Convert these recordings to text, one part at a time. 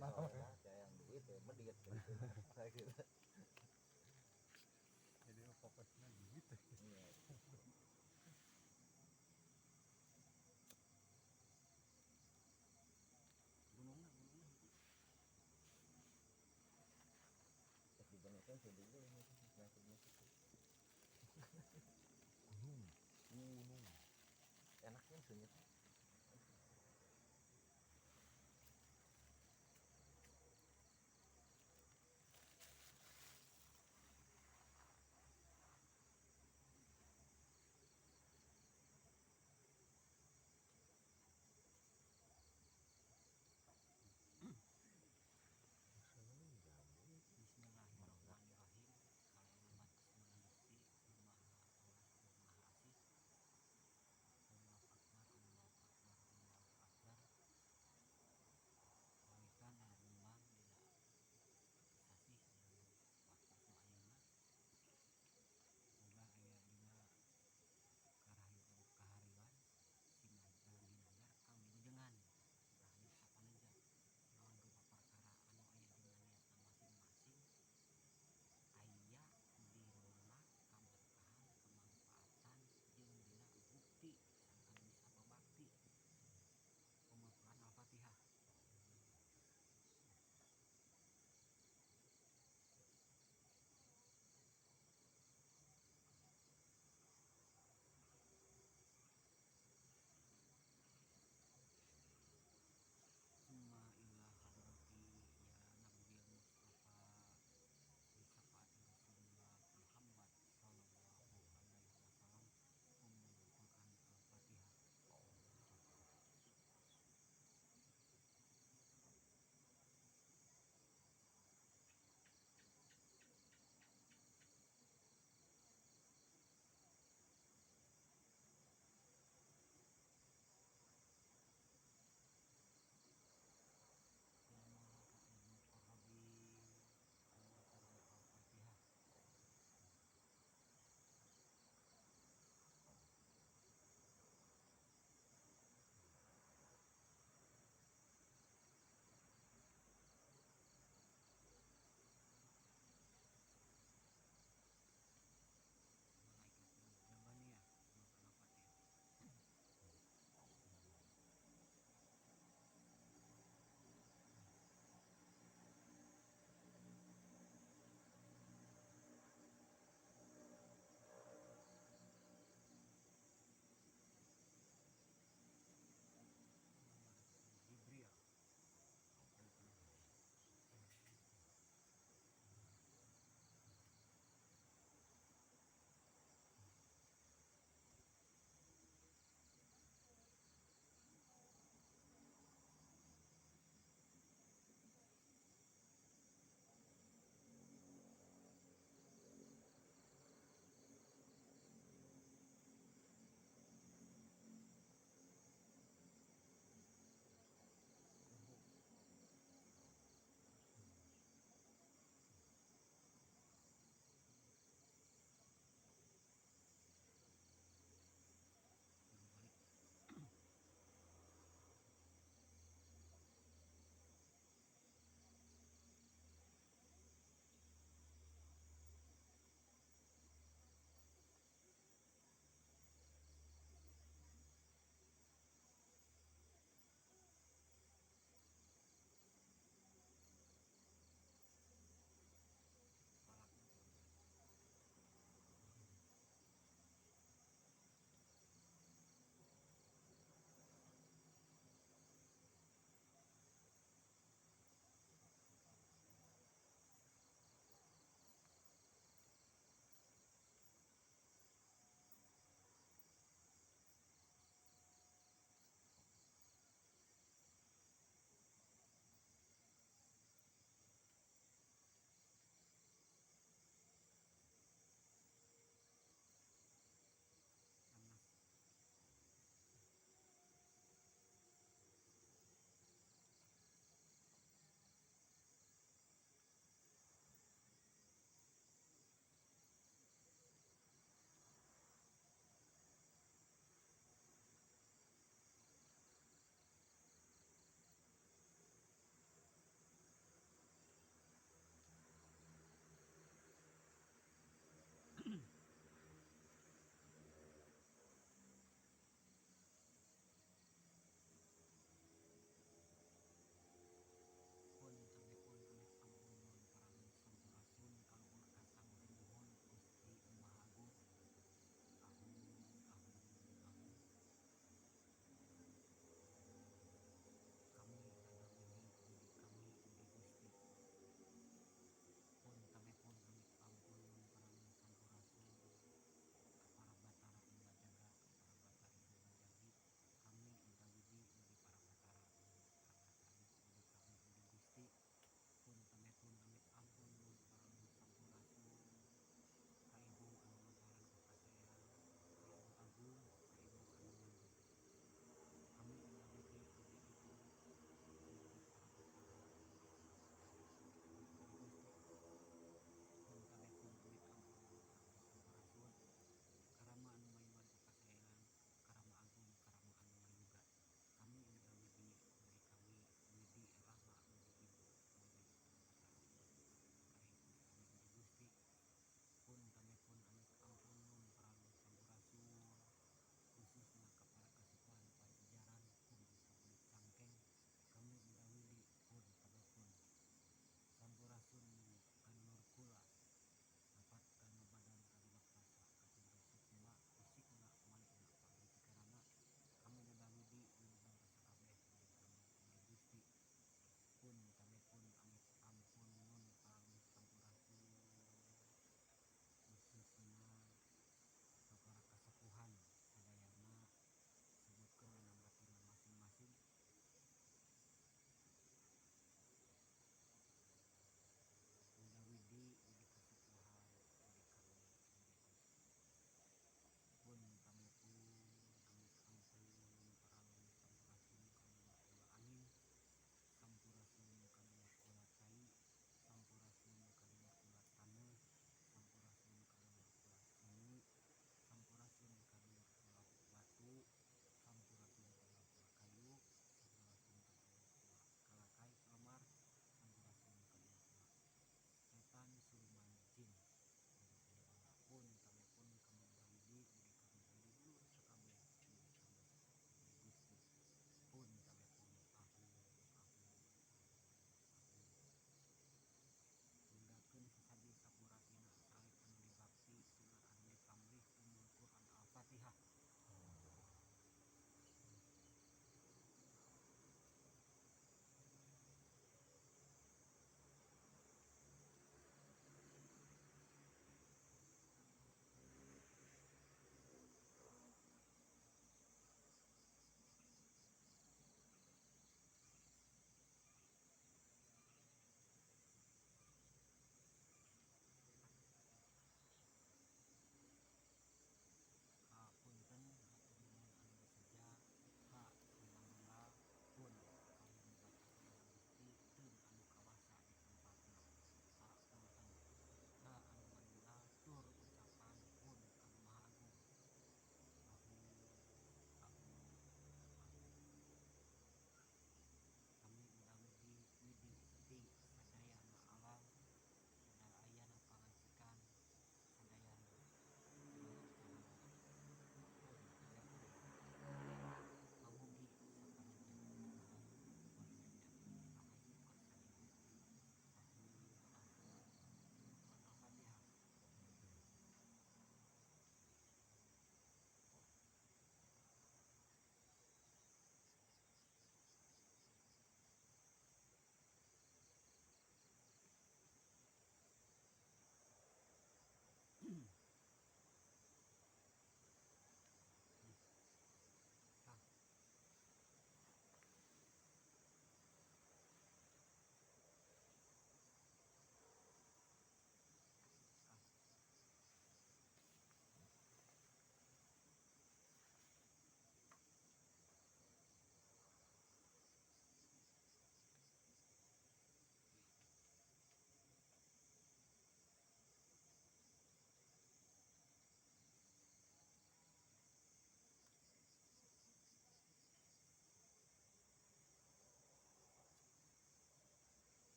Soalnya yang duit ya medit gitu. Saya gitu. Jadi fokusnya duit. Iya. Gunungnya, gunungnya. Dibanyakan sih dulu ini masuk. Gunung. Gunung. Enaknya sunyi. Bismillahirrahmanirrahim.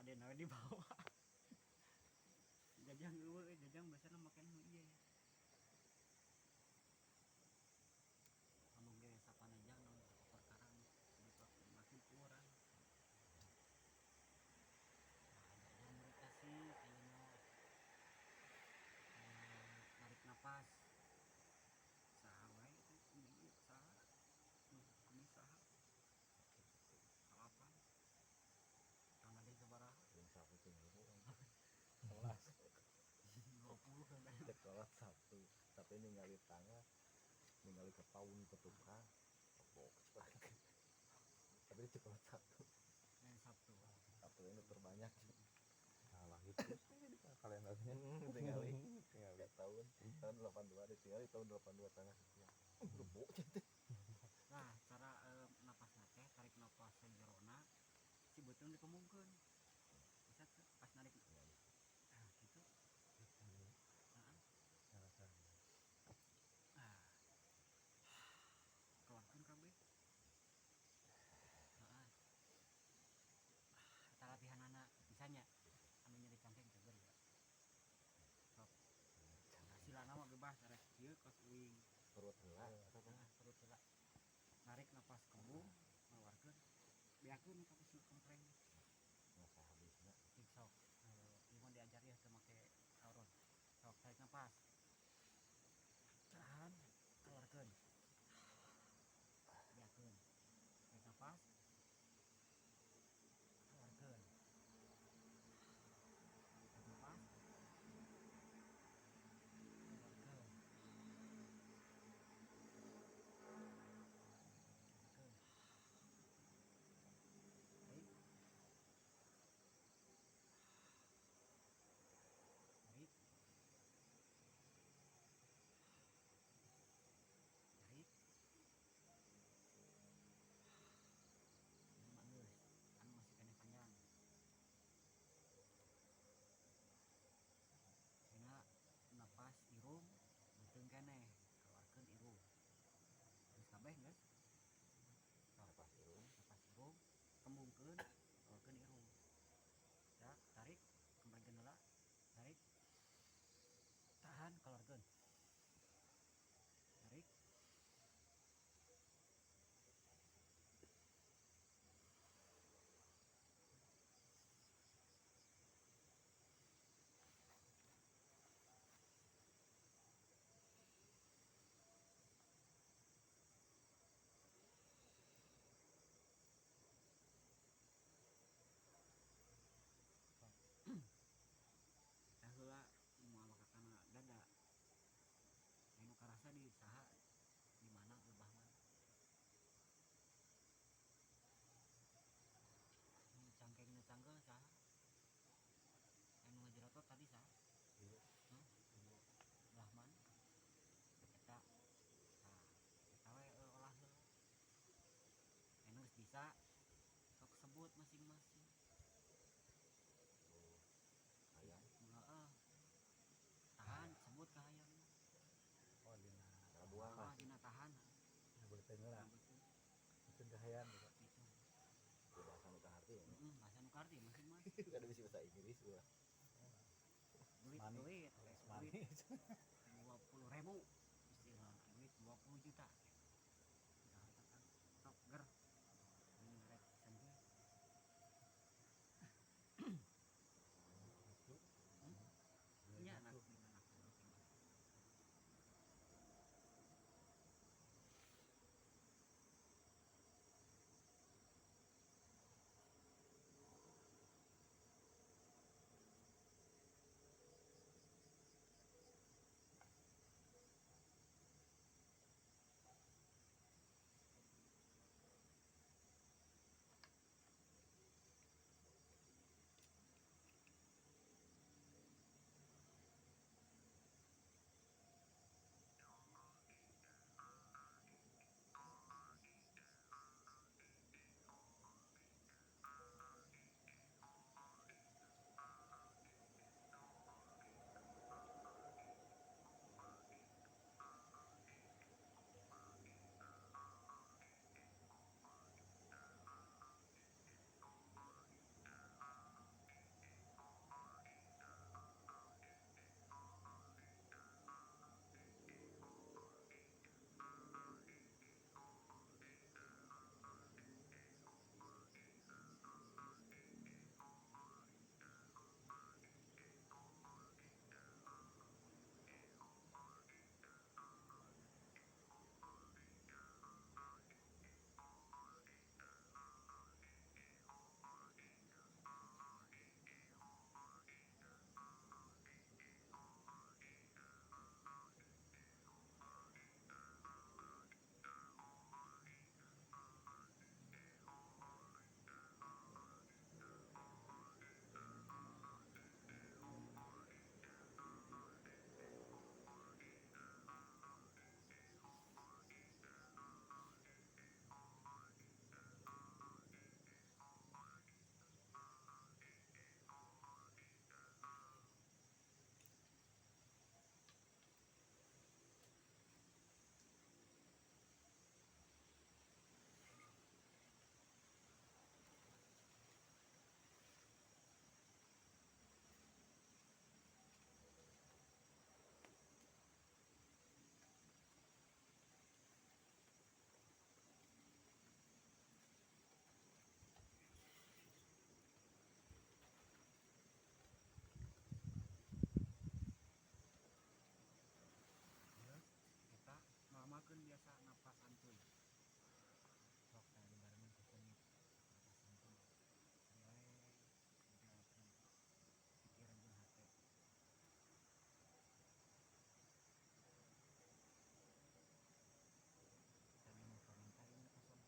Aden we dibawa. Jajang eueuh jajang biasana make nu ieu. Lamun ge sapanejang naon perkara nu dipake ku urang. Nah, jajang meditasi ayeuna narik napas. Saha wae teh ieu saha? Nu kumis saha? Salapan. Kang Ade sabaraha? Jeung sapu teh ngilu. 11. 20 kan. Cek sholat Sabtu, tapi ningali tangga, ningali ke paun ke tukang, kebok. Tapi cek sholat Sabtu. Sabtu. Sabtu ini terbanyak. Salah gitu kalendernya. Tinggali. Tinggali. Tiap tahun, tahun 82 ditinggali tahun 82 tangga sekian. Rebo teh. Nah, cara napasna teh tarik napas sajerona si beuteung dikembungkeun. Bisa teu pas narik. Nah, gitu. Heeh. Cara-cara. Ah. Keluarkeun kabeh. Heeh. Eta latihanana bisanya anu nyeri cangkeng teh ya. Sok. Silana mah bebas arek kieu kos uing. Perut heula atau kumaha? Nah, perut heula. Narik napas kembung, ngeluarkeun. Beakeun ka nu kempreng. Masa habisna. Cik sok. Ieu mah diajar ya teu make auron. Sok tarik napas. Tahan, keluarkeun. Beakeun. Tarik napas. Keluarkeun. Tarik napas. Keluarkeun. Keluarkeun. Tarik. Tarik. Tarik. Ini mah geus, anu masih keneh panjang. Dina napas irung beuteung keneh, keluarkeun irung. Geus kabeh geus? Sok. Napas irung. Napas irung, kembungkeun, keluarkeun irung. Ya, tarik, kemprengkeun heula. Tarik. Tahan, keluarkeun. Tarik. Eta heula moal maka kana dada. Anu karasa di saha di mana lebah mana. Nu cangkengna cangkel saha? Anu ngajerotot tadi saha? Iya. Hah? Belah mana? Eta. Tah, eta we olah heula. Anu geus bisa sok sebut masing-masing. Oh. Hayang. Heeh. Tahan sebut ka hayang. Oh, dina. Cara buang Oh, lah. dina tahan. Dina beuteung heula. Beuteung. Beuteung ka hayang gitu. Gitu. Di bahasa nu kaharti ya. Bahasa nu kaharti masing-masing. Kada bisa bahasa Inggris gua. Duit, Money. duit, Money. duit 20.000 istilah duit 20 juta. Udah eta kan top ger. Ini rek pisan ge. Itu. Nya anak dina anak masing-masing. Bisa napas santuy. Sok tah dibarengan ku seungit, napas santuy, rileks, tinggalkeun pikiran jeung hate. Dan memang paminta ini kosong.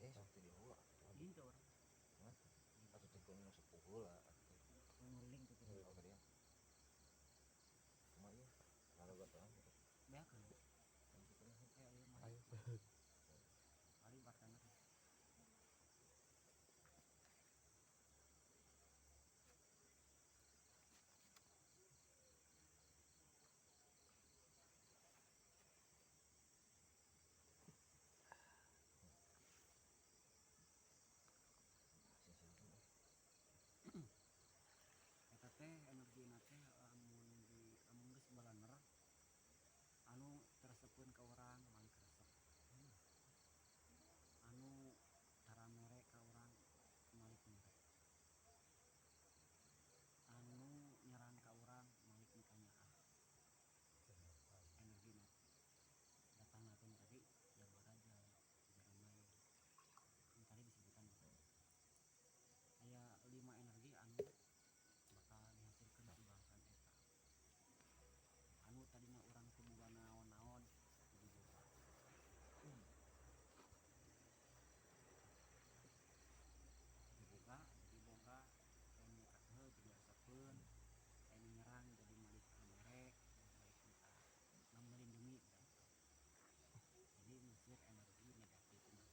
Sok ti dieu heula. Ini tuh orang. Hah? Atuh teh kudu sepuh heula atuh. Nguling tuh. Oh, tadi ya. Kumaha ieu? Kalau gak tahu gitu. Beakeun. Ayo. Kali bartender. Eta teh energina teh amun di amun geus balaner anu teresepeun ka urang malik resep. Anu tara mere ka urang malik mere. Anu nyerang ka urang malik mikanyaah. Energina datangna teh tadi Jawa Raja, Jaramaya. Yang tadi disebutkan aya 5 energi anu bakal dihasilkan ku bahasan eta. Anu tadina urang teu boga naon-naon jadi boga. Diboga jadi boga, anu kakeuh jadi resepeun, anu nyerang jadi malik mere, malik minta melindungi. Jadi ngusir energi negatif mah.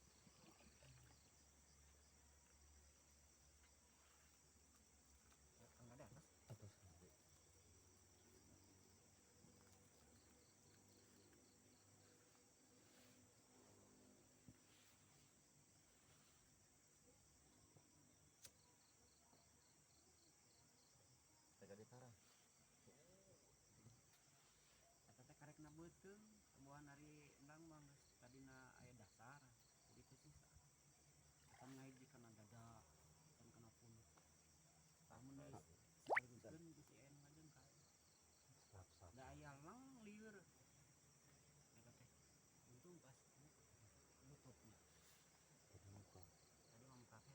Enggak ada atas. Atas. Tega ditarang. Eta teh karekna beuteung, tumbuhan ari endang mah geus tadina aya dasar, jadi teu susah. Eta ngahiji kana dada, kan kana punuk. Lamun disaliguskeun bisi aya nu ngajengkal. Sap-sap. Da aya lang lieur. Eta teh untung pas nutupnya. Tadi muka. Tadi mah muka teh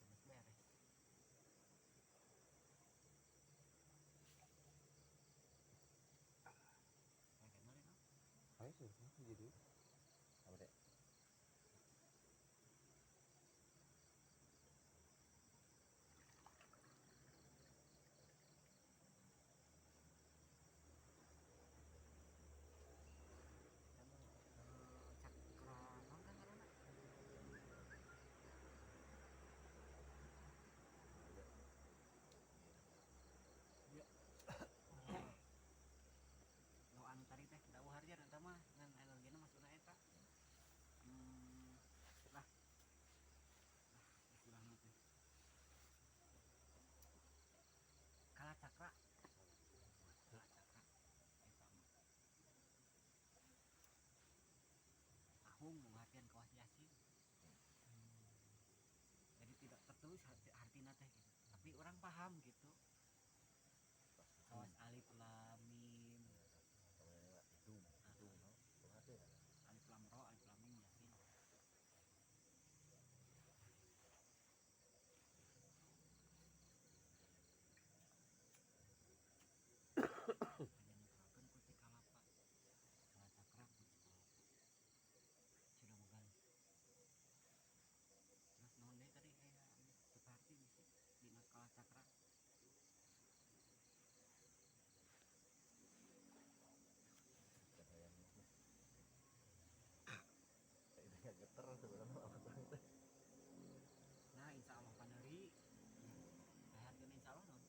geus beres. Kayak kenal ya? Ayo sih, jadi. Apa dek? Cakra naon kan ngaranna? Ya. Nu anu tadi teh dawuh harjan eta mah ngan energina masukna eta. Lah. Lah istilahna teh. Kala cakra. Kala cakra eta mah. Ahung menghatian kawas Yasin. Jadi tidak tertulis artina teh gitu. Tapi orang paham gitu. Kawas alif lam mim, Hidung, hidung, no. Kumaha teh? Alif lam ro, alif lam mim Yasin. Ada nutrakeun ku Cikalapa. Kala cakra ku Cikalapa. Sudah boga. Terus naon deui tadi aya anu teu kaharti bisi dina kala cakra. Cahaya nih. Itu nggak geter sebenarnya apa teh. Nah, insya Allah paneri. Hargana insya Allah non.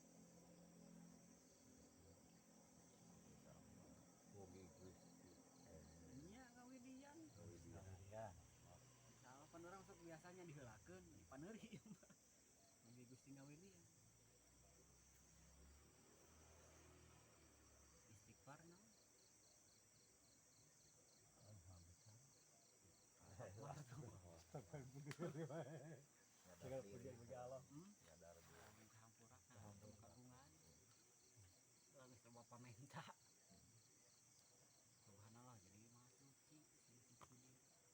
Mugi Gusti. Nya ngawidian. Ya. Insya Allah pan urang sok biasanya diheulakeun paneuri ieu mah. Mugi Gusti ngawidian. Istighfar naon? Astagfirullah. Nyadar Segala diri. puji bagi Allah. Nyadar diri. Minta hampura nah temu kagungan. Geus loba pamenta. Subhanallah jadi maha suci, suci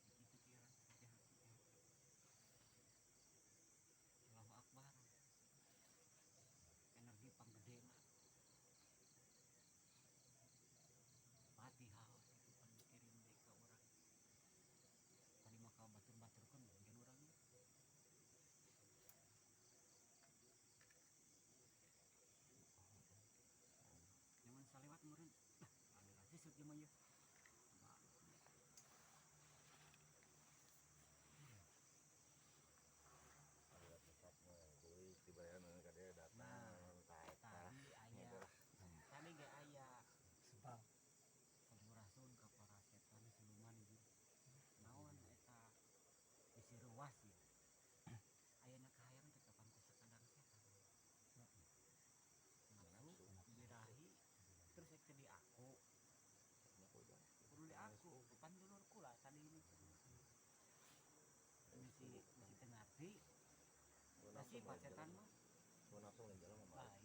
suci pikiran, suci hati, suci hati. Allahu Akbar. Energi panggedena. Fatihah itu pan dikirim deui ka urang. Tadi mah ka batur-baturkeun Sifat lain setan jalan. mah. Hawa nafsu lain jalan mah. Lain.